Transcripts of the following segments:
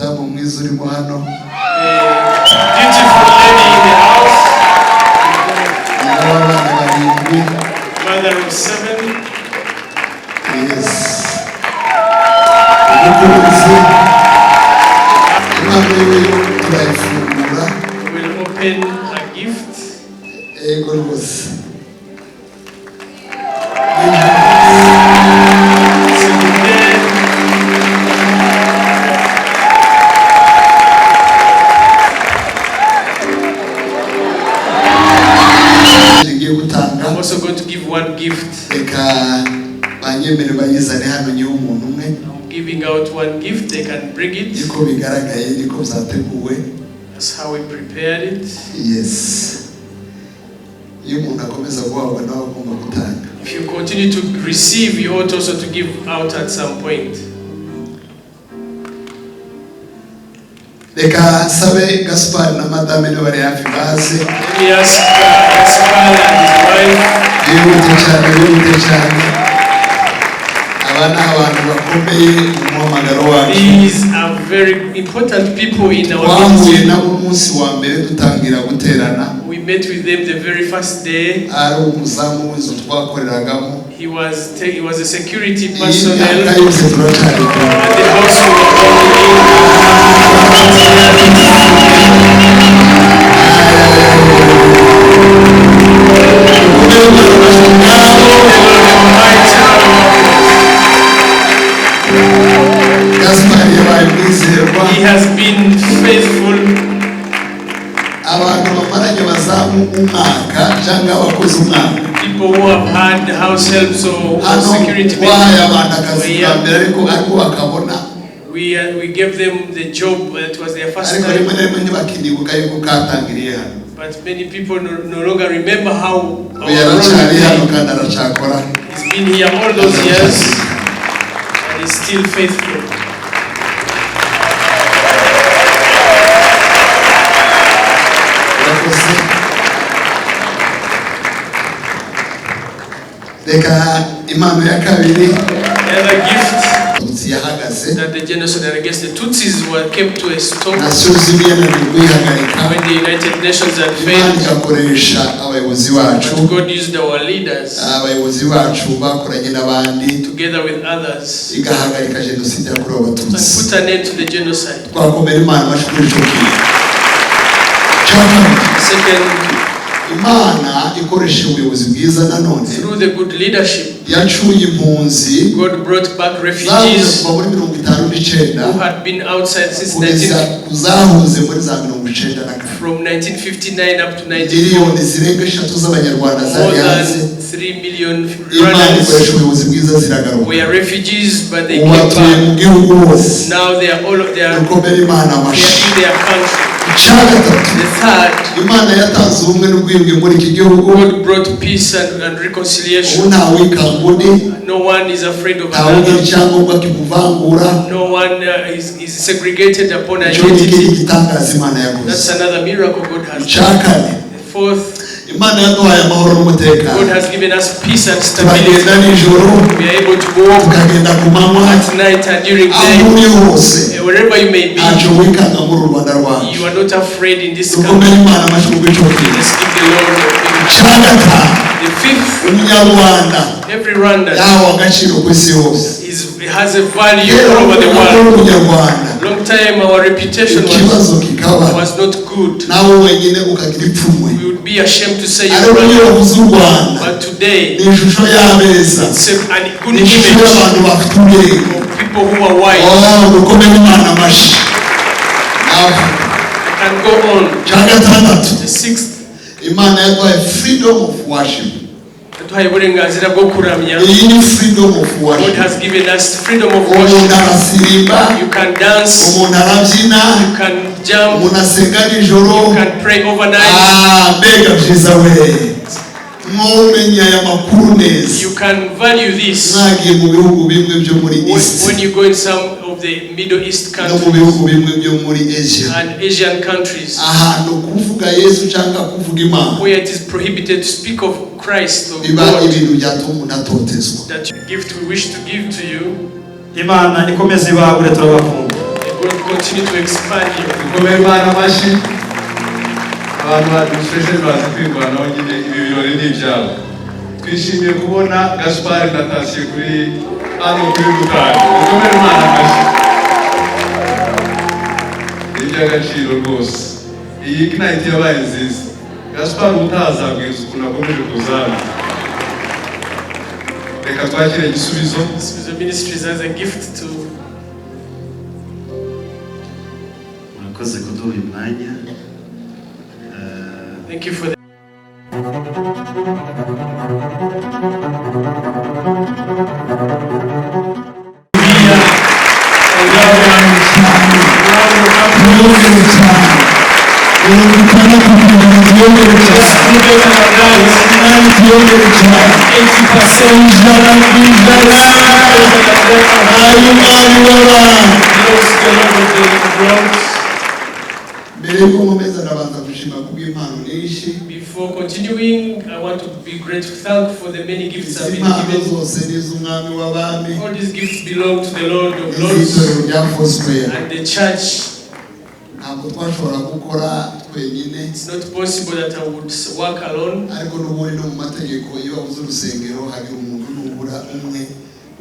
Umudamu mwiza urimo hano. The beautiful lady in the house, Nyina w'abana barindwi. Mother of seven. Yes, umukunzi impano yiwe turayifungura. Will open a gift. Ego rwose. S'il vous plaît. Ngiye gutanga. I'm also going to give one gift. Reka banyemere bayizane hano nyiwe umuntu umwe. I'm giving out one gift. They can bring it. Niko bigaragaye, niko byateguwe. That's how we prepared it. Yes, iyo umuntu akomeza guhabwa nawe agomba gutanga. If you continue to receive, you ought also to give out at some point. Reka nsabe Gaspari na madame niba bari hafi baze. Let me ask Gaspar and his wife. Bihute cyane, bihute cyane. Aba ni abantu bakomeye mu muhamagaro wacu. These are very important people in our Twahuye ministry. Nabo umunsi wa mbere dutangira guterana. We met with them the very first day. Ari umuzamu w'inzu twakoreragamo. He was a security Iyi personnel myaka at yose turacyari kumwe. The house we were working in. Mighty Gaspari yabaye umwizerwa. He has been faithful. Abantu bamaranye abazamu umwaka cyangwa abakozi umwaka. People who have had house helps or Hano security twahaye men. Abantu akazi bwa mbere ariko bakabona. We gave them the job. It was their first Ariko rimwe time. Na rimwe ntibakinibuka yuko katangiriye hano. But many people no longer remember how our Ubu yaracyari hano role kandi aracyakora. He's been here all those years and is still faithful. Urakoze. Reka impano ya kabiri. The other gift Tutsi yahagaze. That the genocide against the Tutsis were kept to a stop Nations Unies yananiwe kuyihagarika. When the United Nations had Imana failed. Igakoresha abayobozi bacu. But God used our leaders Abayobozi bacu bakoranye n'abandi together with others igahagarika jenoside yakorewe and Abatutsi. put an end to the genocide. Twakomera Imana amashyi kuri icyo kintu. Icya kabiri, Second, Imana ikoresha ubuyobozi bwiza nanone through the good leadership, yacuye impunzi God brought back zahunze refugees kuva muri 59 who had been outside since kugeza 19, kuzahunze muri za 94. From 1959 up to 94. Miliyoni zirenga 3 z'Abanyarwanda More zari hanze. than 3 million Imana Rwandans ikoresha ubuyobozi bwiza ziragaruka. Were refugees, but they Ubu came batuye mu back. gihugu hose. Now they are all they are, Dukomere Imana they amashyi. are in their country. Icya gatatu, The third, Imana yatanze ubumwe n'ubwiyunge muri iki gihugu. God brought peace and Ubu reconciliation. nta wikanga undi. No one is afraid of Ntawugira another. icyangombwa kimuvangura. No one is segregated upon Icyo ni ikindi identity. gitangaza Imana yakoze. That's another miracle God has Icya done. kane, The fourth, Imana yaduhaye amahoro n'umutekano. God has given us peace and stability. Turagenda nijoro, We are able to walk tukagenda ku manywa. At night and during Aho day. Uri hose Wherever you may be, ntacyo wikanga muri uru Rwanda rwacu. You are not afraid in this Dukomere country. Imana amashyi kubw'icyo kintu. Let's give the Lord a big. Icya gatanu, The fifth, Umunyarwanda every Rwandan yahawe agaciro ku isi hose. Has a value Kera all over the uvuga ko uri world. Umunyarwanda, Long time our reputation ikibazo kikaba was not good. Nawe wenyine ukagira ipfunwe. We would be ashamed to say you're Ariko iyo Rwandan. bavuze u Rwanda, But today, ni ishusho y'abeza, it's a good ni ishusho image y'abantu bafite ubwenge. Of people who are wise. Oh, dukomere Imana amashyi. Navuga I can go on. Icya gatandatu, The sixth, Imana yaduhaye freedom of worship. Yaduhaye uburenganzira bwo kuramya. Iyi ni freedom of God worship. Has given us freedom of Umuntu worship. arasirimba, You can dance, umuntu arabyina, you can jump, umuntu asenga nijoro. You can pray overnight. Ah, mbega byiza we! Mwumenya aya makuru neza. You can value this Mwagiye mu bihugu bimwe byo muri East when you go in some of the Middle East no mu countries bihugu bimwe byo muri Asia, and Asian countries ahantu kuvuga Yesu cyangwa kuvuga Imana where it is prohibited to speak of Christ or biba God. Ibintu byatuma umuntu atotezwa. That gift we wish to give to you. Imana ikomeze ibagure, turabakunda. May God continue to expand you. Dukomere Imana amashyi. Abantu ba administration bazi kwirwanaho nyine, ibi birori ni ibyabo. Twishimiye kubona Gaspard na Tasiye kuri hano kuri Rutari. Dukomere Imana amashyi, ni iby'agaciro rwose. Iyi Ignite yabaye nziza. Gaspard ubutaha azabwiriza ukuntu akomeje kuza hano. Reka twakire Igisubizo. Gisubizo Ministries as a gift to Murakoze kuduha uyu mwanya. Thank you for the Tuyongere cyane, 60%, tuyongere cyane, 80, tuyongere cyane, 100%. Ay'umwami w'abantu. Belongs to the Lord of the Lords. Mbere y'uko nkomeza, ndabanza gushima kubw'impano nyinshi. Before continuing, I want to be grateful, thank for the many gifts Izi I've been mpano given. zose ni iz'umwami w'abami All these gifts belong to the Lord of Lords n'iz'itorero rya Foursquare. And the church. Ntabwo twashobora gukora twenyine. It's not possible that I would work alone. Ariko n'ubundi no mu mategeko, iyo babuze urusengero hagira umuntu nubura umwe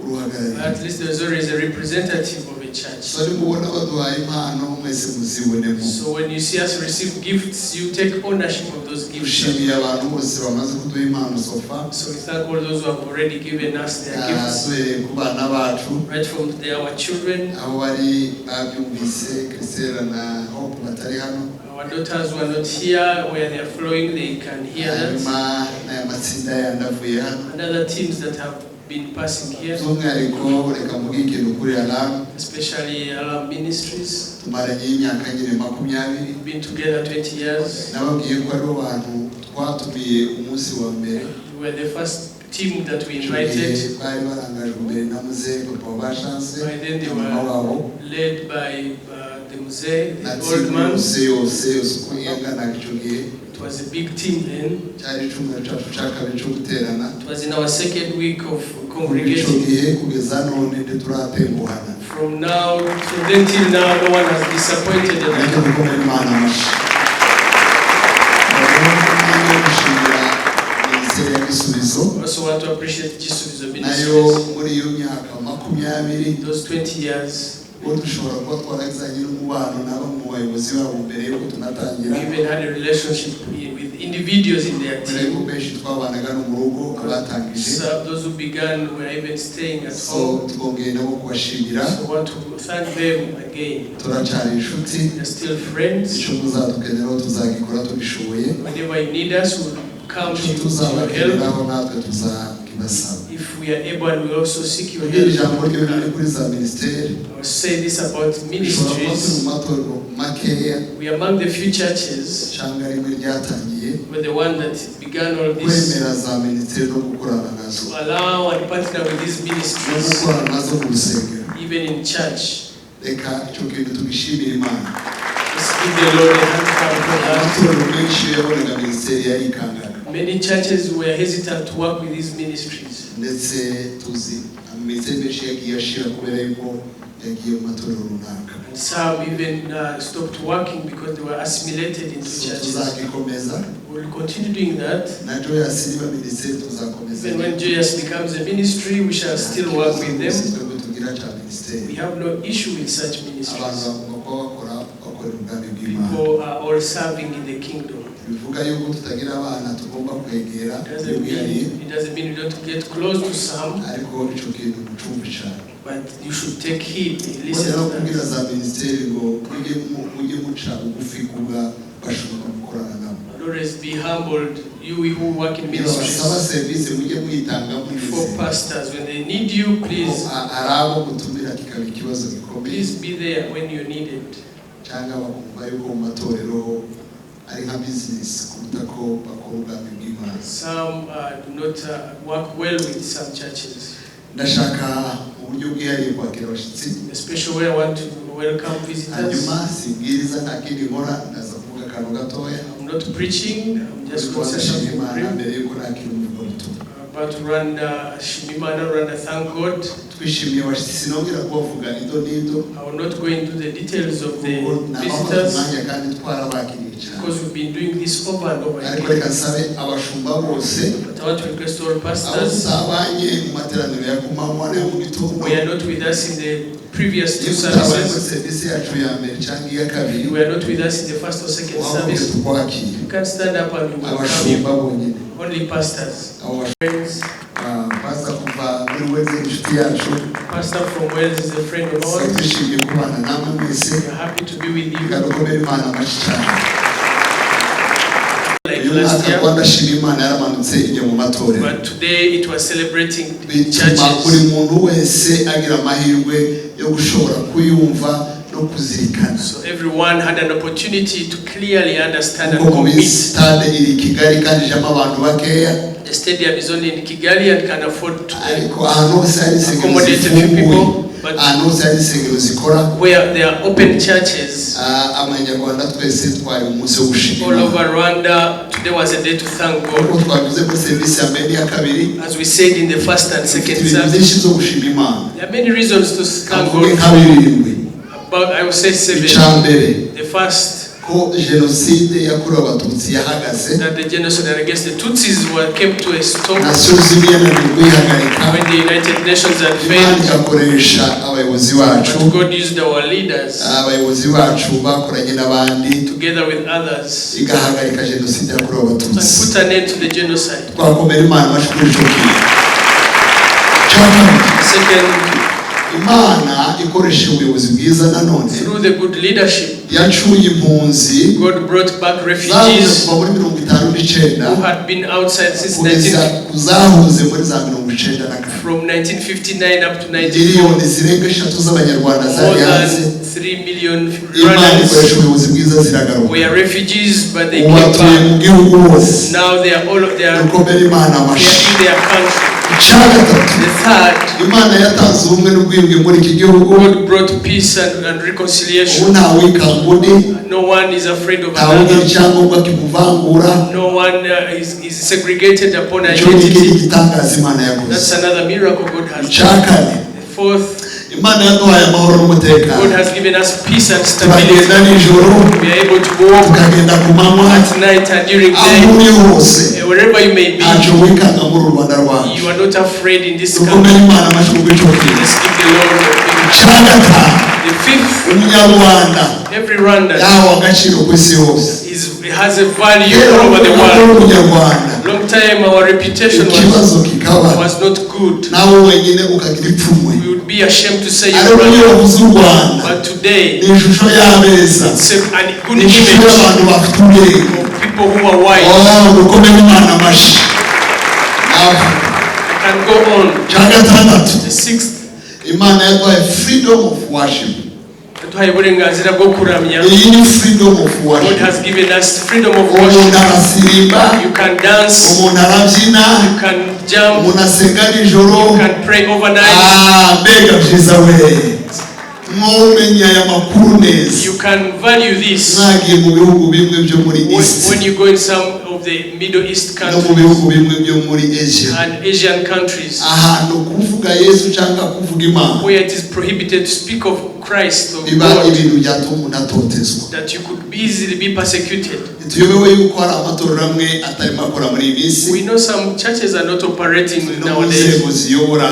uruhagarariye. At least there's always a representative of a church. So nimubona baduhaye impano, mwese muzibonemo. So when you see us receive gifts, you take ownership of those gifts. Dushimiye abantu bose bamaze kuduha impano so far. So we thank all those who have already given us their gifts, Duhereye ku bana bacu, right from our children, aho bari babyumvise, Christella na Hope batari hano, our daughters who are not here, where they are following, they can hear that, hanyuma n'aya matsinda yandi avuye hano. And other teams that have been passing here, By'umwihariko reka mvuge ikintu kuri Alarm. Especially Alarm Ministries. Tumaranye imyaka nyine 20. We've been together 20 years. Nababwiye ko aribo bantu twatumiye umunsi wa mbere. We were the first team that we Icyo gihe invited. bari barangajwe imbere na muzehe papa wa Chance By then they na mama were wabo led by the Mzee, na the old team man. yose yose yose uko yanganaga icyo gihe. It was a big team then. Cyari icyumweru cyacu cya kabiri cyo guterana. It was in our second week of Kuva icyo congregating. Gihe kugeza none ntituratenguhana. From then till now, no one has disappointed Ariko us. gukomera Imana amashyi. Umwanya wo gushimira minisiteri ya Gisubizo. I also want to appreciate Gisubizo Nayo Ministries. muri iyo myaka 20, Those 20 years, ubwo dushobora kuba twaragizanye n'umubano na bamwe mu bayobozi babo mbere y'uko tunatangira. We even had a relationship with individuals in their Mbere y'uko team. benshi twabanaga no mu rugo abatangije. So those who began were even staying at So home. twongeye nabo kubashimira. So I want to thank them again. Turacyari inshuti. They're still friends. Icyo muzadukeneraho tuzagikora tubishoboye. Whenever you need us, we'll come to Icyo you to your help. tuzabakeneraho natwe tuzakibasaba. If we are able, and we also seek your Kubwira ijambo help. ryo riri kuri za minisiteri, I will say this about dushobora kuba turi ministries. mu matorero makeya We are among the few churches, cyangwa rimwe ryatangiye we're the one that began all this, kwemera za minisiteri no gukorana nazo, to allow and partner with these no ministries, gukorana nazo mu rusengero. Even in church. Reka icyo kintu tugishimire Imana. Let's give the Lord a hand clap for that. Amatorero menshi iyo yabonaga minisiteri yarikangaga. Many churches were hesitant to work with these ministries. Ndetse tuzi minisiteri menshi yagiye ashira kubera yuko yagiye mu matorero runaka. And some even stopped working because they were assimilated into So churches. tuzagikomeza. We'll continue doing that. Na Joyous niba minisiteri tuzakomeza. Even when Joyous becomes a ministry, we shall still work with them. Twebwe tugira cya minisiteri. We have no issue with such Abantu ministries. bagomba kuba bakora bakorera ubwami bw'Imana. People are all serving in the kingdom. Bivuga yuko tutagira abana tugomba kwegera It doesn't byihariye, mean, it doesn't mean we don't get close to some, ariko icyo kintu mucumbi cyane. But you should take heed, listen Mbonera to kubwira that. za minisiteri ngo mujye muca bugufi kubwa bashobora gukorana nabo. And always be humbled, you who work in Niba basaba ministries. serivisi mujye muyitanga Before mwizeye. pastors, when they need you, please, Hari abo gutumira kikaba ikibazo gikomeye, please be there when you need it. Cyangwa bakumva yuko mu matorero ari nka bizinesi kuruta ko bakora ubwami bw'Imana. Some do not work well with some churches. Ndashaka mu buryo bwihariye kwakira abashyitsi. In a special way, I want to welcome visitors. Hanyuma simbwiriza, nta kindi nkora, ndaza kuvuga akantu gatoya. I'm not preaching, I'm just Ariko ndashima concentrating Imana on mbere yuko nakira umuvugabutumwa. About Rwanda Shimimana, Rwanda Thank God. Twishimiye abashyitsi, sinongera kubavuga ido n'ido I will not go into the details of the kuko nabafata visitors umwanya kandi twarabakiriye cyane. because we've been doing this over and over Ariko again. reka nsabe abashumba bose But I want to request all abo pastors tutabanye mu materaniro ya kumanywa n'ayo mu gitondo, who are not with us in the previous two iyo tutabaye muri services, serivisi yacu ya mbere cyangwa iya kabiri, you were not with us in the first or second uhaguruke service, tukwakire. you can stand up and we will welcome Abashumba you. bonyine. Only pastors. Abo Friends, pastor kuva muri Wales, inshuti yacu. Pastor from Wales is a friend of ours. Twishimiye kubana namwe mwese. We are happy to be with Reka you. dukomere Imana amashyi cyane. Like Uyu last mwaka year, Rwanda Shima Imana yaramanutse ijya mu matorero, but today it was celebrating the bituma buri churches. muntu wese agira amahirwe yo gushobora kuyumva no kuzirikana. So everyone had an opportunity to clearly understand and Kuko mubizi, commit. stade iri i Kigali kandi ijamo abantu bakeya. The stadium is only in Kigali and can afford to Ariko ahantu hose hari insengero accommodate a few zifunguye, people, but ahantu hose hari insengero zikora, where there are open churches abanyarwanda twese twari mu munsi wo gushima all Imana. over Rwanda, today was a day to thank Nk'uko God. twabivuze muri serivisi ya mbere n'iya kabiri, As we said in the first and dufite second ibintu service, byinshi byo gushima Imana. there are many reasons to thank Kavuge God. nka birindwi. About, I will say, seven. Icya mbere, The first, ko jenoside yakorewe Abatutsi yahagaze. that the genocide against the Tutsis came to a stop Nations Unies yananiwe kuyihagarika, when the United Nations had Imana failed, igakoresha abayobozi bacu. but God used our leaders Abayobozi bacu bakoranye n'abandi, together with others igahagarika jenoside yakorewe and Abatutsi. put an end to the genocide. Twakomera Imana amashyi kuri icyo kintu. Icya kabiri, Second, Imana ikoresha ubuyobozi bwiza nanone through the good leadership, yacuye impunzi God brought back zahuze refugees kuva muri 59 who had been outside since kugeza 19, kuzahunze muri za 94. from 1959 up to 94. Miliyoni zirenga 3 z'Abanyarwanda More zari hanze, than 3 million Imana Rwandans ikoresha ubuyobozi bwiza ziragaruka. were refugees, but they Ubu came batuye mu back. gihugu hose. Now they are all they are, Dukomere Imana they are amashyi. in their country. Icya gatatu, The third, Imana yatanze ubumwe n'ubwiyunge muri iki gihugu. God brought peace and Ubu reconciliation. ntawikanga undi, No one is afraid of ntawugira another. icyangombwa kimuvangura. No one is segregated upon Icyo ni ikindi identity. gitangaza Imana yakoze. That's another miracle God has Icya done. kane, The fourth, Imana yaduhaye amahoro n'umutekano. God has given us peace and stability. Turagenda nijoro, We are able to walk tukagenda ku manywa, at night and during aho day. uri hose Wherever you may be, ntacyo wikanga muri uru Rwanda rwacu. you are not afraid in this Dukomere country. Imana amashyi ku bw'icyo kintu. Let's give the Lord a big Icya gatanu, The fifth, Umunyarwanda every Rwandan yahawe agaciro ku isi hose. has a value Kera all over the bavuga ko world. uri Umunyarwanda, Long time our reputation ikibazo kikaba was not good. nawe wenyine ukagira ipfunwe. We would be ashamed to say you're Ariko iyo Rwandan. bavuze u Rwanda, But today, ni ishusho y'abeza, it's a good ni ishusho image y'abantu bafite ubwenge. of people who are wise. Oh, dukomere Imana amashyi. Navuga I can go on. icya gatandatu, The sixth, Imana yaduhaye freedom of worship. yaduhaye uburenganzira bwo kuramya. Iyi ni freedom of God worship. has given us freedom of Umuntu worship. arasirimba, You can dance, umuntu arabyina, you can jump, umuntu asenga nijoro. you can pray overnight, Ah, mbega byiza we! Mwumenya aya makuru neza, you can value this. mwagiye mu bihugu bimwe byo muri When, East when you go in some of the Middle East no mu countries bihugu bimwe byo muri Asia, and Asian countries ahantu kuvuga Yesu cyangwa kuvuga Imana where it is prohibited to speak of Christ or biba God, ibintu byatuma umuntu atotezwa. that you could easily be persecuted. Tuyobewe yuko hari amatorero amwe atarimo akora muri iyi minsi. We know some churches are not operating No mu nowadays. nzego ziyobora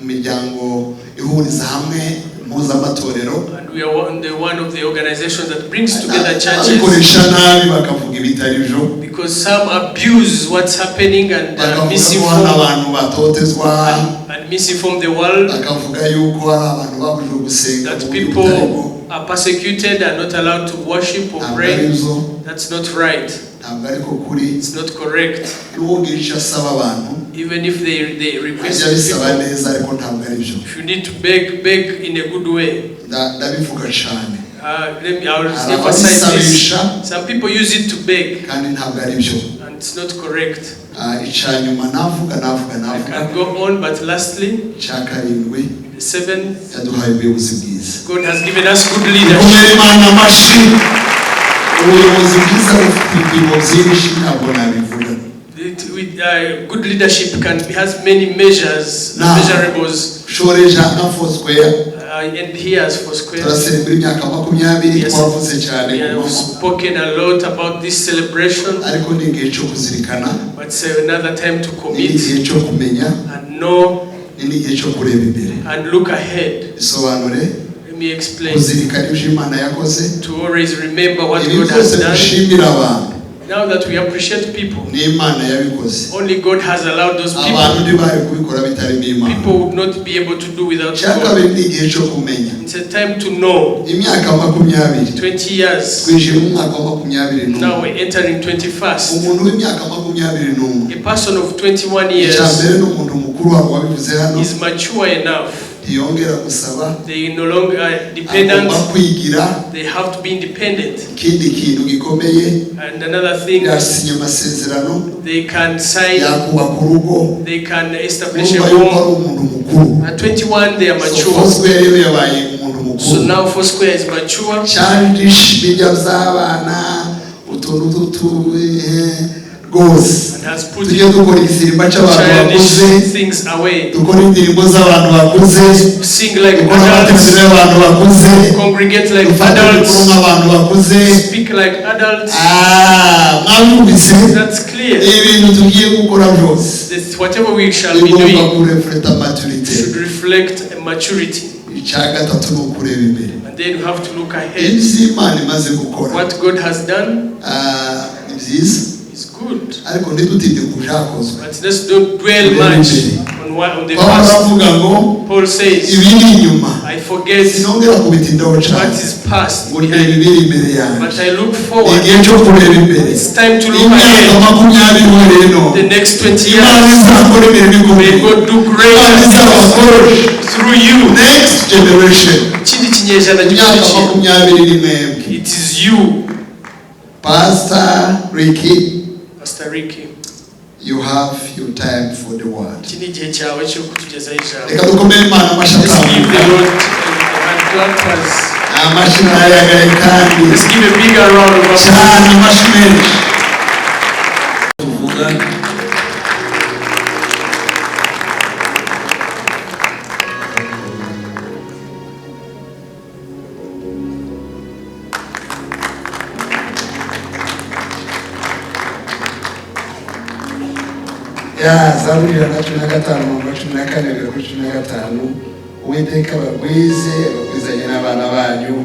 imiryango ihuriza hamwe mpuzamatorero, And we are one of the organizations that brings together churches ababikoresha nabi bakavuga ibitari byo, because some abuse what's happening and bakavuga ko hari misinform abantu batotezwa, and misinform the world bakavuga yuko hari abantu babujijwe gusenga that mu buryo butari bwo. people are persecuted and not allowed to worship or Ntabwo ari pray. byo. That's not right. Ntabwo ariko kuri. It's not correct. N'uwogira icyo asaba abantu, Even if they request ajya abisaba people, neza, ariko ntabwo ari byo. if you need to beg, beg in a good way. Ndabivuga cyane. I will Hari emphasize this. ababisabisha Some people use it to beg, kandi ntabwo ari byo. and it's not correct. Icya nyuma navuga, navuga, I navuga, can go on, but lastly, icya karindwi, the seventh, yaduhaye ubuyobozi bwiza. God has given us good leadership. Dukomere Imana amashyi. Ubuyobozi bwiza bufite ibipimo byinshi, ntabwo nabivuga. Good leadership has many measures, Now. measurables, Nshoreje nka Foursquare. And here as Foursquare, Turaserebura imyaka 20. Yes. Twavuze cyane we ku have manywa, spoken a lot about this celebration, ariko ni igihe cyo kuzirikana, but it's another time to ni commit igihe cyo kumenya, and know ni n'igihe cyo kureba imbere. And look ahead. Bisobanure. Let me explain. Kuzirikana ibyo Imana yakoze, To always remember what ibi God has byose done. dushimira abantu, Now that we appreciate people, ni Imana yabikoze. Only God has allowed those Abantu people. ntibari kubikora bitarimo Imana. People would not be able to do without Icya God. kabiri ni igihe cyo kumenya. It's a time to know. Imyaka 20, 20 years. twinjiye mu mwaka wa 21. Now we're entering 21st. Umuntu w'imyaka 21, A person of 21 years icya mbere ni umuntu mukuru, wabo wabivuze hano, is mature enough. ntiyongera gusaba, They no longer are dependent. agomba kwigira. They have to be independent. Ikindi kintu gikomeye, And another thing, yasinya amasezerano, they can sign, yakubaka urugo. they can establish a Urumva yuko ari home. umuntu mukuru. At 21, they are So mature. Foursquare rero yabaye umuntu So mukuru. now Foursquare is mature. Childish bijya by'abana, utuntu tutu rwose, And has put tujye dukora igisimba cy'abantu bakuze, childish things away. dukora indirimbo z'abantu bakuze, Sing like dukora amateraniro adults, y'abantu bakuze, congregate like dufate mikoro adults, nk'abantu bakuze. Speak like adults. Ah, mwabumvise? That's clear. Ibintu tugiye gukora byose This, whatever we shall be bigomba doing kurefleta maturité. should reflect a maturity. Icya gatatu ni ukureba imbere. And then you have to look ahead. Ibyo Imana imaze gukora, What God has done ah, ni byiza, is good. Ariko ntidutinde ku byakozwe. But let's don't dwell much on the Pawulo past. aravuga ngo Paul says, ibiri inyuma "I forget sinongera kubitindaho cyane, what is past ngo ndeba behind, ibiri imbere yanjye. but I look Ni forward." igihe cyo kureba imbere. It's time to look Imyaka ahead. 20 uhereye none, The next 20 Imana years, izakora imirimo may ikomeye. God do great Imana izabakoresha through you. next generation. Ikindi kinyejana Imyaka gikurikiye. 20 ni mwebwe. It is you, Pastor Ricky, Pastor Ricky. You have your time for the word. Iki ni igihe cyawe cyo kutugezaho ijambo. Reka dukomere Imana amashyi Let's give the atambuka. Lord a hand clap Amashyi ntayagaye kandi Let's give a bigger round of applause. cyane, amashyi menshi. Tuvuga Ya Zaburi 115, umurongo wa 14 kugera kuri 15. Uwiteka abagwize, abagwizanye n'abana banyu.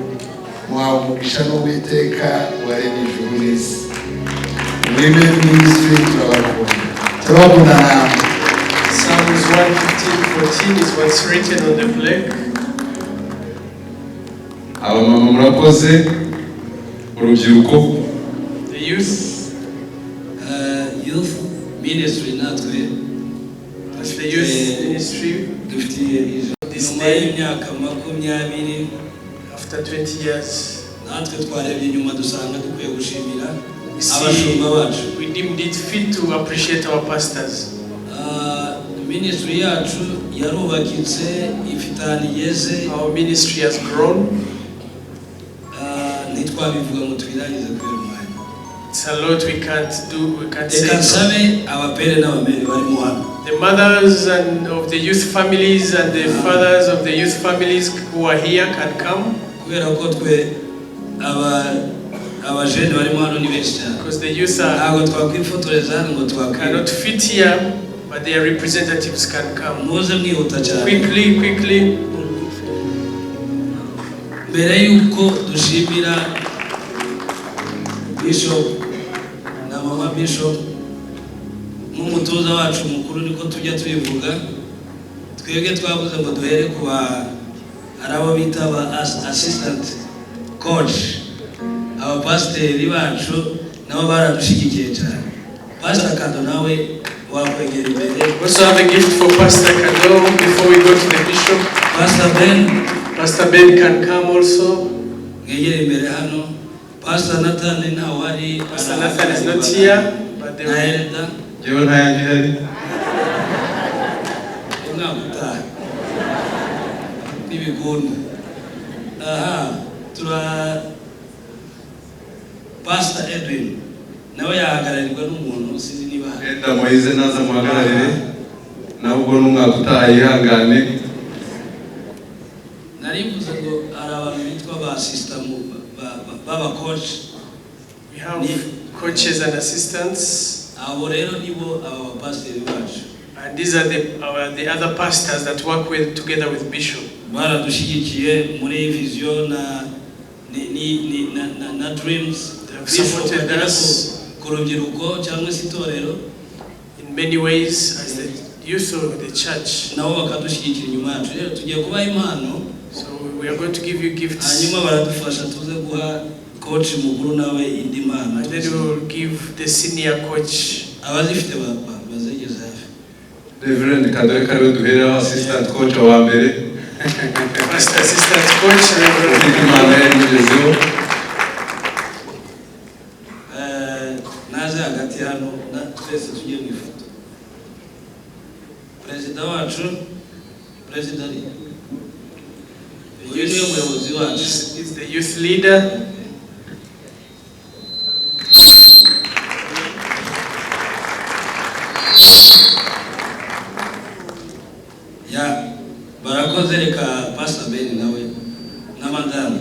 Muhawe umugisha n'Uwiteka waremye ijuru n'isi. Women Ministry, turabakunda, turabakunda namwe. Psalms 115, 14 is what's written on the flag. Abamama murakoze, urubyiruko. The youth, Youth ministry natwe as the youth ministry, dufitiye ijambo This nyuma day. y'imyaka 20. After 20 years, Natwe twarebye inyuma dusanga dukwiye gushimira we abashumba see, bacu. We deemed it fit to appreciate our pastors. Ah, ministry yacu yarubakitse, ifite ahantu igeze. Our ministry has grown. Ah, ntitwabivuga ngo tubirangize kubera umwanya. It's a lot we can't do, we can't Reka say. nsabe abapere n'abamere barimo hano. The mothers and of the youth families and the fathers of the youth families who are here can come Kubera ko twe aba abajene barimo hano ni benshi cyane, because the youth are, ntabwo twakwifotoreza hano ngo twakwira. Cannot fit here, but their representatives can come. Muze mwihuta cyane. Quickly, quickly. Mbere y'uko dushimira bishop na mama bishop nk'umutoza wacu mukuru, niko tujya tubivuga, twebwe twavuze ngo duhere ku ba hari abo bita aba assistant coach, abapasiteri bacu nabo baradushyigikiye cyane. Pastor Kado nawe wakwegera imbere. We also have a gift for Pastor Kado before we go to the bishop. Pastor Ben. Pastor Ben can come also. Mwegere imbere hano. Pastor Nathan ntawe ari. Pastor Nathan is not here, but they Na will. Elda. Njyewe ntayanjye ihari. Umwaka utaha n'ibigunda. Aha tura Pastor Edwin Nawe yahagararirwa n'umuntu, sinzi niba ahari. Enda Moise naza muhagararire, nawe ubwo n'umwaka utaha yihangane. Nari mvuze ngo hari abantu bitwa ba assistant b'aba coach. We have coaches and assistants, Abo rero nibo aba bapasiteri bacu. And these are the other pastors that work with together with Bishop. Baradushyigikiye muri vision na ni, ni, ni, na, na, na dreams They have Bishop supported agera us. ku rubyiruko cyangwa se itorero in many ways as the youth of the church. Nabo bakadushyigikira inyuma yacu. Rero tugiye kubaha impano. So we are going to give you gifts, Hanyuma baradufasha tuze guha coach mukuru nawe indi mpano. And then we will give the senior coach. Abazifite bazegeze hafi. Reverend Kadore kariwe duheraho, assistant coach wa mbere. First assistant coach, Reverend. Ufite impano yayimugezeho. Naze hagati hano na twese tujye mu ifoto. Perezida wacu, perezida ari uyu niwe muyobozi wacu. Is the youth leader. Ya, barakoze. Reka Pastor Ben nawe na madamu.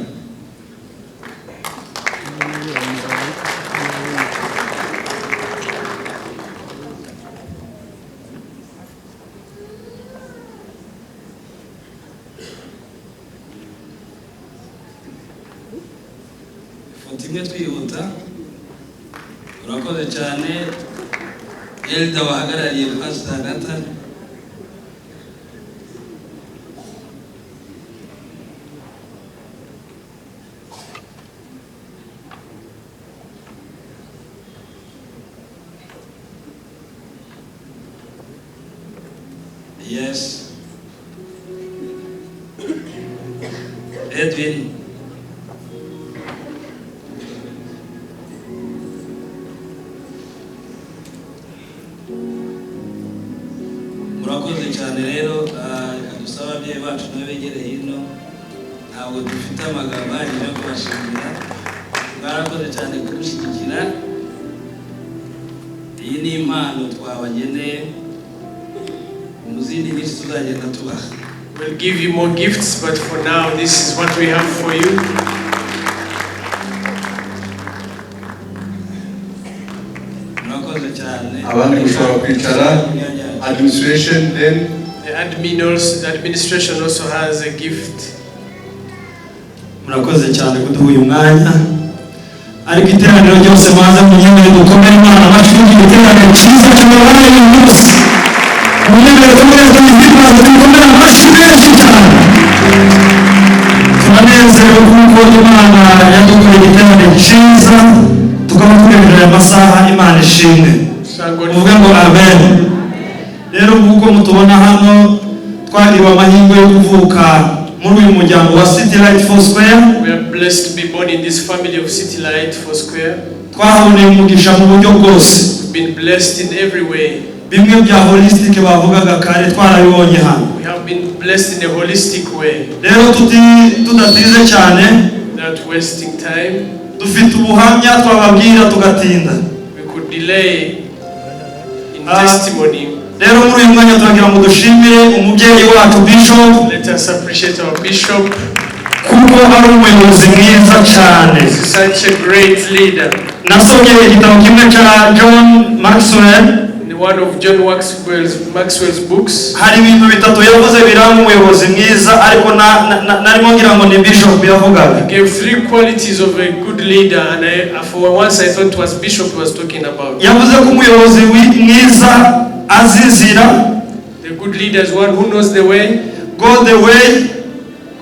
Ifoto imwe twihuta. Urakoze cyane, Elda wahagarariye Pastor Nathan. Yes. Edwin. Murakoze cyane rero, reka dusabe ababyeyi bacu n'abegereye hino. Ntabwo dufite amagambo ahagije yo kubashimira. Mwarakoze cyane kudushyigikira. Iyi ni impano twabageneye, mu zindi nyinshi tuzagenda tubaha. We'll give you more gifts, but for now, this is what we have for you. Murakoze cyane. Abandi mushobora kwicara. Administration then. The admin also, the administration also has a gift. Murakoze cyane kuduha uyu mwanya, ariko iteraniro ryose maze munyemerere dukomere Imana amashyi. Iteraniro cyiza cyabaye uyu munsi, munyemerere dukomere duhimbaze, dukomere amashyi menshi cyane. Turanezerewe kuko Imana yadukoreye igiterane cyiza, tukaba tugejeje aya masaha. Imana ishimwe. Thank God. Muvuge ngo amen. Rero nk'uko mutubona hano, twagiriwe amahirwe yo kuvuka muri uyu muryango wa City Light Foursquare. We are blessed to be born in this family of City Light Foursquare. Twahaboneye umugisha mu buryo bwose. We've been blessed in every way. Bimwe bya holistic bavugaga kare twarabibonye hano. We have been blessed in a holistic way. Rero tudatinze cyane, Without wasting time, dufite ubuhamya twababwira tugatinda. We could delay in Ah. testimony. Rero muri uyu mwanya turagira ngo dushimire umubyeyi wacu Bishop, Let us appreciate our bishop. kuko ari umuyobozi mwiza cyane. He's such a great leader. Nasomye igitabo kimwe cya John Maxwell. In one of John Maxwell's books, Hari ibintu bitatu yavuze biranga umuyobozi mwiza, ariko narimo ngira ngo ni Bishop yavugaga. He gave three qualities of a good leader, and for once I thought it was Bishop was talking about. Yavuze ko umuyobozi mwiza azi inzira. The good leader is one who knows the way, go the way,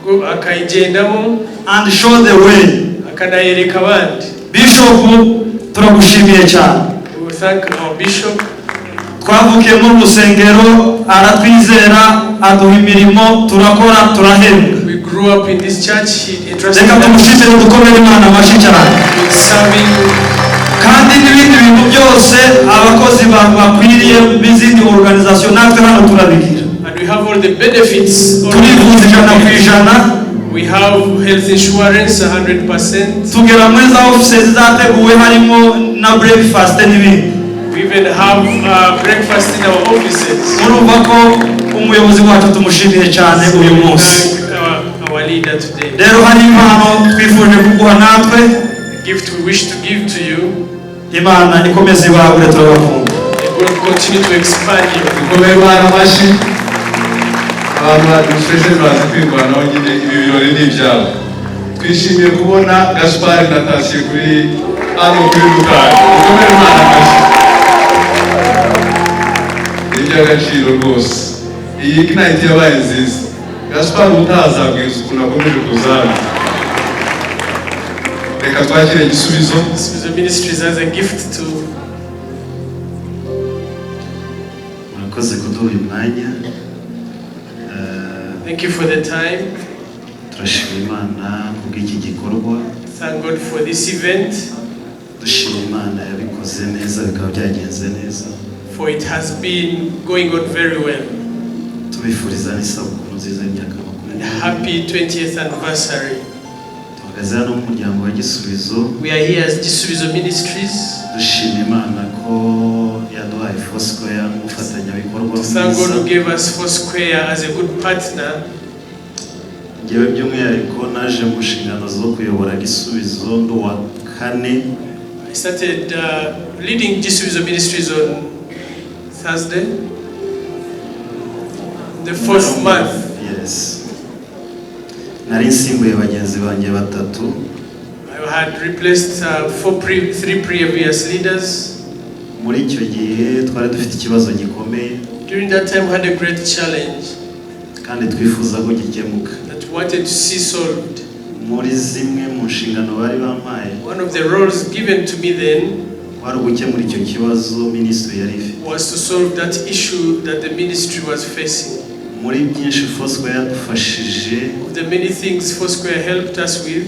go, akayigendamo, and show the way, akanayereka abandi. Bishop, turagushimiye cyane. We thank our bishop. Twavukiye muri rusengero, aratwizera, aduha imirimo, turakora, turahembwa. We grew up in this church. He entrusted Reka us tumushimire, dukomere Imana amashyi cyane. with serving. Kandi n'ibindi bintu byose abakozi bakwiriye b'izindi organization natwe hano turabigira. And we have all the benefits. Turivuza 100%. We have health insurance 100%. Tugera muri za offices zateguwe, harimo na breakfast n'ibindi. We even have breakfast in our offices. Murumva ko umuyobozi wacu tumushimiye cyane uyu We munsi. thank our leader today. Rero hari impano twifuje kuguha natwe. A gift we wish to give to you. Imana ikomeze ibagure, turabakunda. May God continue to expand you. Dukomere Imana amashyi. Abantu ba administration bazi kwirwanaho nyine, ibi birori ni ibyabo. Twishimiye kubona Gaspard na Tasiye kuri hano kuri Rutari. Dukomere Imana amashyi, ni iby'agaciro rwose. Iyi Ignite yabaye nziza. Gaspard utazabwiza ukuntu akomeje kuza hano. Reka twakire igisubizo. Gisubizo Ministries as a gift to Murakoze kuduha uyu mwanya. Thank you for the time. Turashima Imana kubw'iki gikorwa. Thank God for this event, Dushima Imana yabikoze neza, bikaba byagenze neza. For it has been going on very well. Tubifuriza n'isabukuru nziza y'imyaka And 20. happy 20th anniversary. Duhagaze hano nk'umuryango wa Gisubizo. We are here as Gisubizo Ministries Dushima Imana ko yaduhaye Foursquare nk'umufatanyabikorwa to thank God mwiza. who gave us Foursquare as a good partner. Ngewe by'umwihariko naje mu nshingano zo kuyobora Gisubizo ndi uwa kane. I started leading Gisubizo Ministries on Thursday, the fourth month. Yes, nari nsimbuye bagenzi banjye batatu. I had replaced three previous leaders. Muri icyo gihe twari dufite ikibazo gikomeye During that time, we had a great challenge kandi twifuza ko gikemuka. That we wanted to see solved. Muri zimwe mu nshingano bari bampaye One of the roles given to me then wari ugukemura icyo kibazo minisitiri yari ifite. Was to solve that issue that the ministry was facing. Muri byinshi Foursquare yadufashije, Of the many things Foursquare helped us with,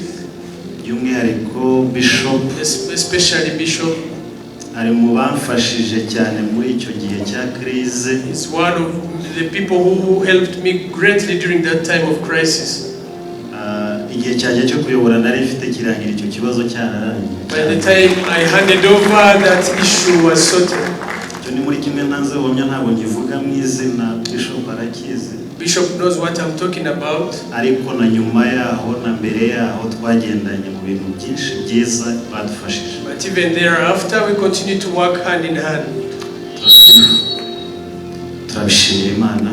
by'umwihariko Bishop especially Bishop, ari mu bamfashije cyane muri icyo gihe cya crise. Is one of the people who helped me greatly during that time of crisis. Ah, igihe cyanjye cyo kuyobora nari mfite kirangira icyo kibazo cyararangiye. By the time I handed over, that issue was sorted. Icyo ni muri kimwe ntanze ubuhamya, ntabwo nkivuga mu izina, Bishop arakizi. Bishop knows what I'm talking about. Ariko na nyuma yaho na mbere yaho twagendanye mu bintu byinshi byiza badufashije. But even thereafter, we continue to work hand in hand. Turabishimira Imana.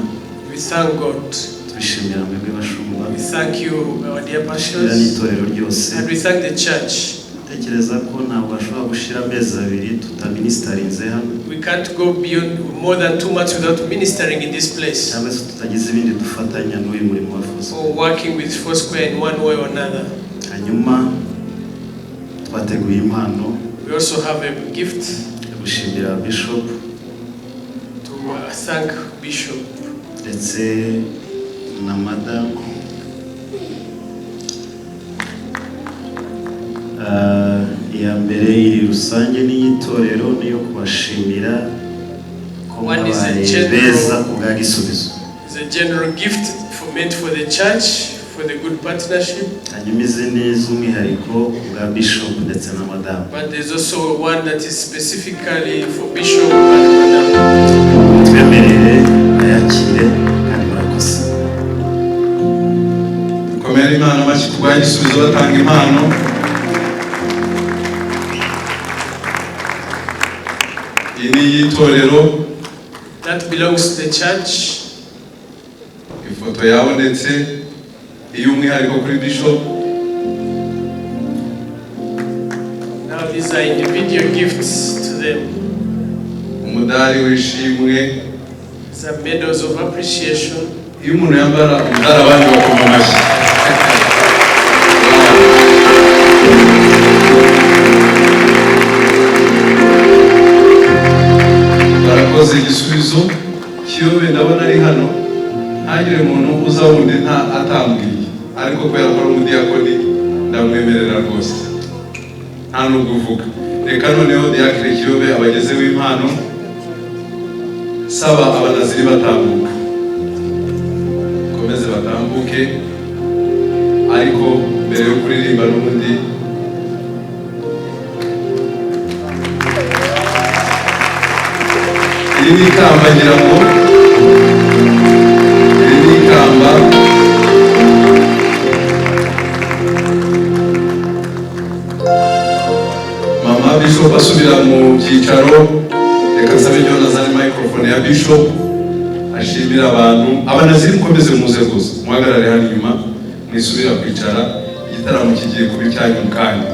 We thank God. Tubishimira mwebwe bashumba. We thank you, our dear Dushimira pastors, n'itorero ryose. And we thank the church. Tekereza ko ntabwo hashobora gushira amezi 2 tutaminisitarinze hano We can't go beyond more than 2 months without ministering in this place cyangwa se tutagize ibindi dufatanya n'uyu murimo wa Foursquare. Or working with Foursquare in one way or another. Hanyuma twateguye impano We also have a gift yo gushimira Bishop to thank Bishop ndetse na madamu. Ah, iya mbere iri rusange n'iy'itorero niyo kubashimira ko One is a mwabaye beza ku bwa Gisubizo. It's a general gift meant for the church, for the good partnership, Hanyuma izindi z'umwihariko ku bwa Bishop ndetse na madamu. But there's also one that is specifically for Bishop and Madam. Twemerere ayakire kandi murakoze. Komera Imana amashyi ku bwa Gisubizo batanga impano. Iyi ni iy'itorero. That belongs to the church. Ifoto yabonetse, iy'umwihariko kuri Bishop. Now these are individual gifts to them. Umudari w'ishimwe. These are medals of appreciation. Iyo umuntu yambara umudari abandi bakoma amashyi. Barakoze Igisubizo. Kiyobe ndabona ari hano, ntagire umuntu uza wundi nta atambwiye, ariko kubera ko ari umudiyakoni ndamwemerera rwose, nta nubwo uvuga. Reka noneho Diacre Kiyobe abagezeho impano. Saba abanaziri batambuka, komeze batambuke. Ariko mbere yo kuririmba n'ubundi, iri ni ikamba, ngira ngo iri ni ikamba. Mama Bishop asubira mu byicaro. Reka nsabe John azane microphone ya Bishop ashimira abantu. Abanaziri, mukomeze muze gusa muhagarare hano inyuma, mwisubira kwicara. Igitaramo kigiye kuba icyanyu mu kanya.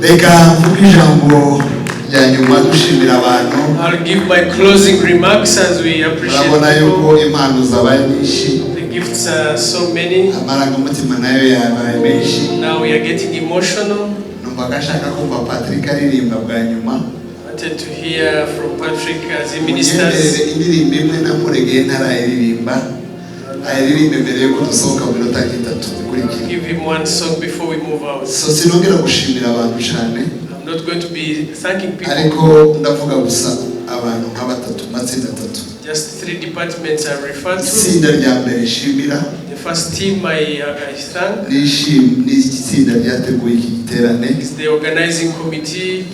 Reka mvuge ijambo rya nyuma dushimira abantu. I'll give my closing remarks as we appreciate Murabona yuko people. impano zabaye nyinshi. The gifts are so many. Amarangamutima nayo yabaye menshi. Now we are getting emotional. Numvaga ashaka kumva Patrick aririmba bwa nyuma. I wanted to hear from Patrick as he ministers. Munyemerere indirimbo imwe namuregeye ntarayiririmba, ayiririmbe mbere yuko dusohoka mu minota nk'itatu ikurikira. Give him one song before we move out. So sinongera gushimira abantu cyane, I'm not going to be thanking people. ariko ndavuga gusa abantu nka batatu, amatsinda atatu. Just three departments I refer to. Itsinda rya mbere nshimira The first team I thank ni itsinda ryateguye iki giterane. is the organizing committee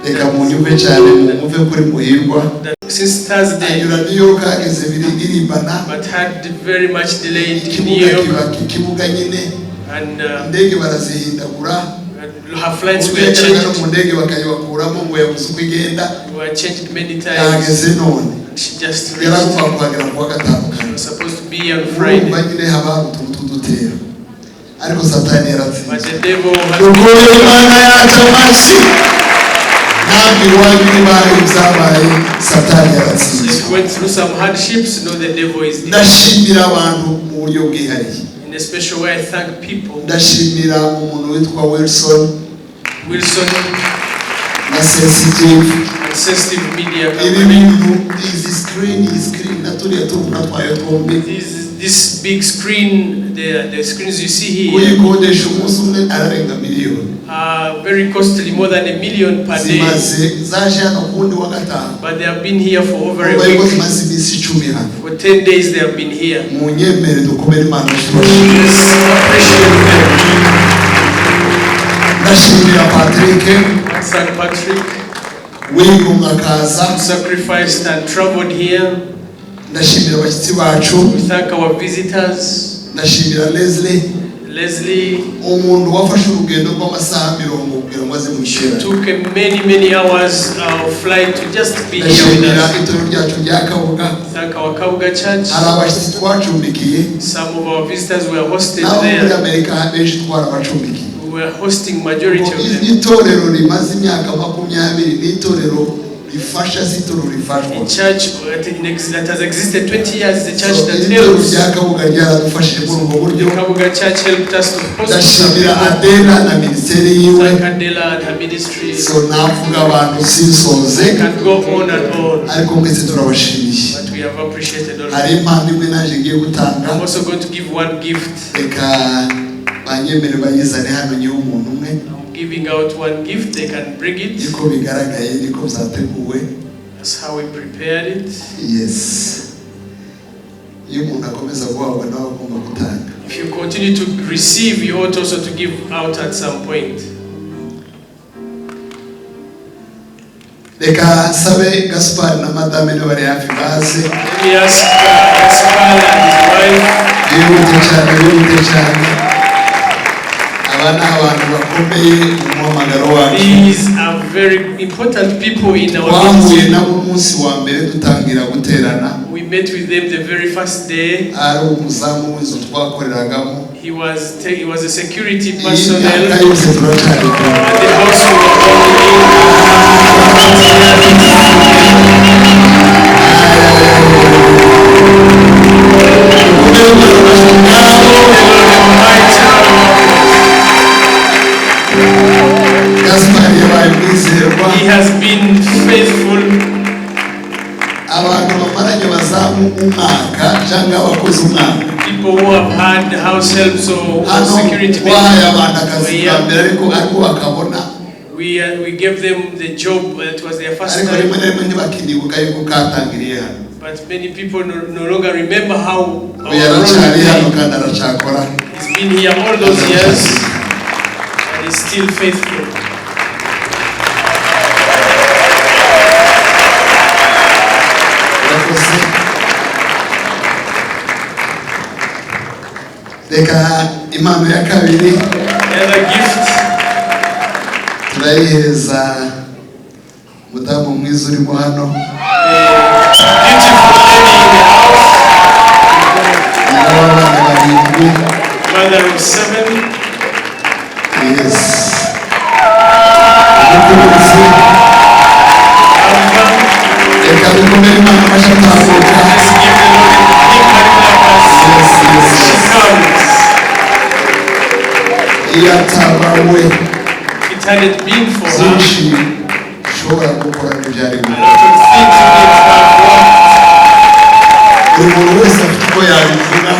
Reka munyumve cyane, mumve kuri Muhirwa. That since Thursday Anyura New York hageze biririmbana. but had very much delayed in New Ikibuga York kiba ikibuga nyine. and Indege barazihindagura. her flights were Yageraga no mu changed, ndege bakayibakuramo ngo yabuze uko igenda. were changed many times. Yahageze none. And she just reached. Yaragomba kuhagera kuwa gatanu. She was supposed to be here on Urumva Friday, nyine haba hari utuntu tw'udutero, ariko Satani but yaratsinze. the devil has Dukore Imana yacu amashyi. Ntabwo iwanyu niba hari ibyabaye, Satani yaratsinze. She went through some hardships. No, the devil is defeated. Ndashimira abantu mu buryo bwihariye. In a special way, I thank people. Ndashimira umuntu witwa Wilson Wilson na Sensitive and Sensitive Media ibi Company. bintu, izi screen, iyi screen na turiya tubona twayo twombi. This big screen, the screens you see here, Kuyikodesha umunsi umwe ararenga miliyoni. Are very costly, more than 1 million per day. Zimaze zaje hano ku wundi wa gatanu. But they have been here for over a Urumva yuko week. zimaze iminsi 10 hano. For 10 days they have been here. Munyemere dukomere Imana tubashimire. Let's appreciate them. Ndashimira Patrick Thank Patrick, wigomwa akaza. Who sacrificed and traveled here. Ndashimira abashyitsi bacu. We thank our visitors, Ndashimira Leslie, Leslie, umuntu wafashe urugendo rw'amasaha 40 kugira ngo aze mu iterambere. Took many, many hours of flight to just be here with Ndashimira us. itorero ryacu rya Kabuga. Thank our Kabuga Church. Hari abashyitsi twacumbikiye. Some of our visitors were hosted N'abo muri there. Amerika benshi twarabacumbikiye. We were hosting majority of them. Itorero rimaze imyaka 20 ni itorero rifasha, si itorero rifashwa. A church that has existed 20 years is a church So, that itorero helps. rya Kabuga ryaradufashije muri ubwo buryo. The Kabuga Church helped us to host some Ndashimira people. Adela na minisiteri yiwe. Thank Adela and her ministry. So navuga abantu sinsoze, I can go on and on, ariko mwese turabashimiye. But we have appreciated all of Hari you. impano imwe naje ngiye gutanga. I'm also going to give one gift. Reka banyemere bayizane hano nyiwe umuntu umwe. I'm giving out one gift. They can bring it. Niko bigaragaye, niko byateguwe. That's how we prepared it. Yes, iyo umuntu akomeza guhabwa nawe agomba gutanga. If you continue to receive, you ought also to give out at some point. Reka nsabe Gaspari na madame niba bari hafi baze. Let me ask Gaspar and his wife. Bihute cyane, bihute cyane. Aba ni abantu bakomeye mu muhamagaro wacu. These are very important people in our Twahuye ministry. nabo umunsi wa mbere dutangira guterana. We met with them the very first day. Ari umuzamu w'inzu twakoreragamo. He was a security Iyi personnel myaka yose turacyari kumwe. At the house we were working. Gaspari yabaye umwizerwa. He has been faithful. Abantu bamaranye abazamu umwaka cyangwa abakozi umwaka. People who have had house helps or Hano security twahaye men. abantu akazi bwa mbere, ariko bakabona We gave them the job. It was their first ariko rimwe time. na rimwe ntibakinibuka yuko katangiriye hano. But many people no longer remember how our Uyu role we aracyari hano played. Kandi aracyakora. He's been here all those years and is still faithful. Urakoze. Reka impano ya kabiri The other gift turayihereza umudamu mwiza urimo hano, the beautiful lady in the house, nyina w'abana barindwi. Mother of seven, Yes, umukunzi. husband. Reka dukomere Imana amashyi atambuka. Let's give the Lord a big hand clap as Yes. she comes. Iyo ataba we, If it hadn't been for her, byinshi ushobora gukora ntibyari a gukora. Lot of things wouldn't have worked. Buri muntu wese afite uko yabivuga.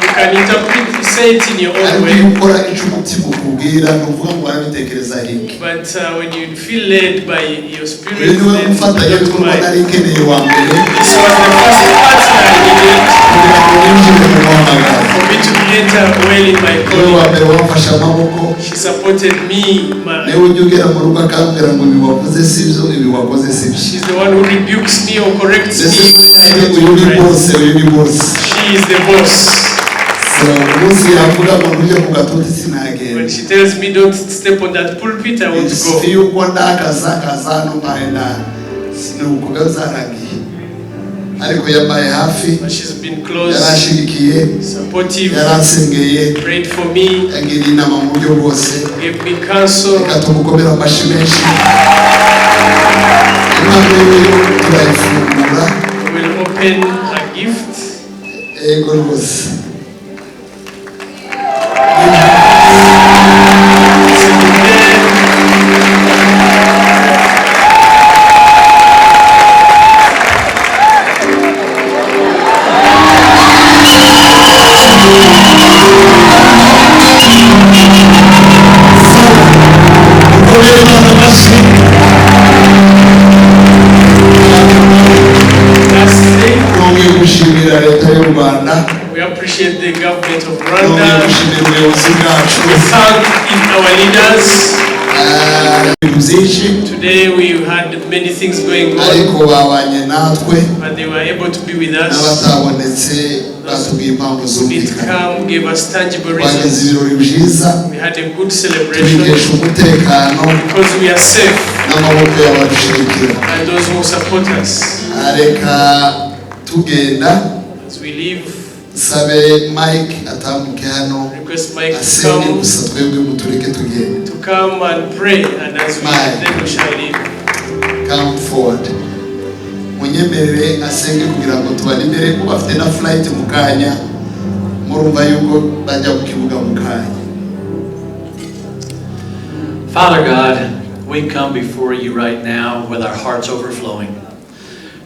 You can interpret, say it in your own Ariko way. Iyo ukora icyo umutima ukubwira, ni ukuvuga ngo warabitekereza hiki. But when you feel led by your spirit, Uyu niwe then mufatanyabikorwa don't mind. Nari nkeneye wa mbere This was the first partner I needed kugira ngo ninjire mu muhamagaro. For me to enter well in my Niwe wa calling. mbere wamfashe amaboko. She supported me. Niwe ujya ugera mu rugo akambwira ngo ibi wavuze si byo, ibi wakoze si byo. She's the one who rebukes me or corrects Ndetse me when I uyu don't ni right. bose, uyu ni bose. She is the boss. So umunsi yavuga ngo ntujye ku gatuti, sinagenda. When she tells me don't step on that pulpit, I won't go. Si yuko ndakaza kaza hano mbaye na ni uko zarangiye, ariko yambaye hafi. But she's been close, Yaranshyigikiye, supportive, yaransengeye, prayed for me, yangiriye inama mu buryo bwose. Gave me counsel. Reka tumukomere amashyi menshi. Impano yiwe turayifungura. We will open a gift. Ego rwose. It's in there. Mukomere Imana amashyi. Lastly, Nongeye gushimira leta y'u Rwanda. We appreciate the government of Nongeye Rwanda. Gushimira ubuyobozi bwacu. We thank our leaders. Ah, ibintu byinshi, Today we had many things going on, ariko babanye natwe. But they were able to be with us. N'abatabonetse batubwiye impamvu It zumvikana. come gave us tangible Twagize reasons. ibirori byiza. We had a good celebration Tubikesha umutekano because we are safe n'amaboko y'abadushyigikira. And those who support us. Reka tugenda, As we leave, sabe Mike atambuke hano, request Mike to asenge come, gusa, twebwe mutureke tugende. To come and pray, and as we Mike. Then we shall leave. Come forward. Munyemerere asenge kugira ngo tubane imbere kuko bafite na flight mu kanya, murumva yuko bajya ku kibuga mu kanya. Father God, we come before you right now with our hearts overflowing.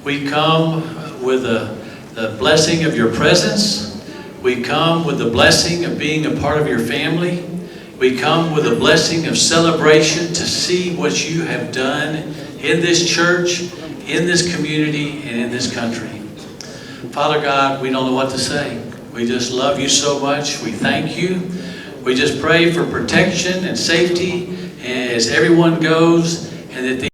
We come with the blessing of your presence. We come with the blessing of being a part of your family. We come with the blessing of celebration to see what you have done in this church, in this community, and in this country. Father God, we don't know what to say. We just love you so much. We thank you. We just pray for protection and safety as everyone goes and that the